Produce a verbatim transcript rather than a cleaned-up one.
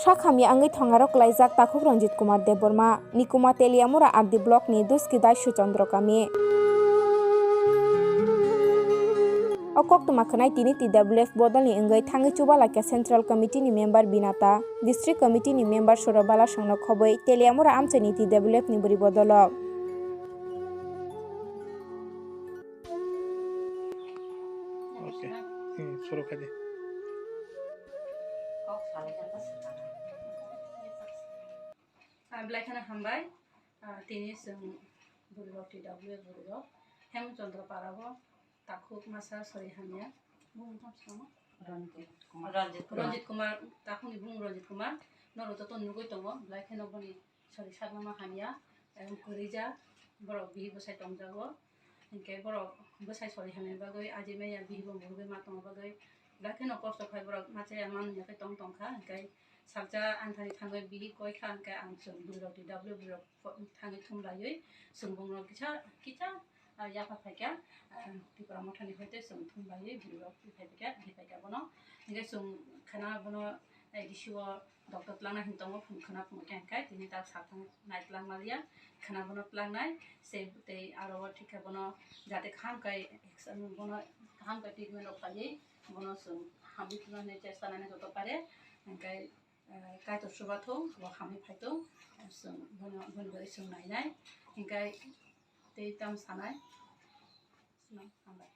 Thak hamya wngwi thongaro kwlaijak takhuk Ranjit Kumar Debbarma, Nikuma Teliamura R D block ni Duski Daishu Chandra kami. O koktwma khwnai tini T W F bodolni wngwi thangwi chubalakya Central Committee ni member Binata, District Committee ni member Soro Balasongno khobwi Teliamura amchaini T W F ni bwrwi bodolok. Okay. Hmm, suru khai di. Ah, belai kheno hambai. Ah, tini chwng bwrwirok T W F bwrwirok Hemchandra Parao takhuk masa sori hamya. Bumung tamo swkang? Ranjit Kumar. Ranjit Kumar. Ranjit Kumar, takhukni bumung Ranjit Kumar. Norok joto nugwi tongo, belai kheno boni sori sakma hamya, em, kwrwija, borok bihik bwsai tongjago. Hinkhe borok bwsai sori hamya bagwi, aji maya bihik bo murugwi ma tongma bagwi, belai kheno kosto khai borok ma chaya manwi ya khe tong tongkha. Hinkhe salsa anthani thangwi bihik koi kha, hinkhe ang chwng bwrwirok T W F bwrwirok thangwi thum laiwi chwng bumung kisa kisa, ah, yapha phaikha, ah, Tipra Mothani hoite chwng thum laiwi bwrwirok phai phaikha, di phaikha bono. Hinkhe chwng khana bono A D C o doctor twlangna hin tongo, phung khana phung khe hinkhe tini tak sathang nai twlang maliya, khana bono twlangnai, se tei aro o thik khe bono jate kaham khai bono kaham khai treatment rok khaiwi bono chwng hamwi thwna hinwi chesta nai joto pare, hinkhe, eh, Kaitor chubathung, bo hamwi phaithung, chwng bono, boni bagwi chwng nainai, hinkhe tei tamo sanai, hambai.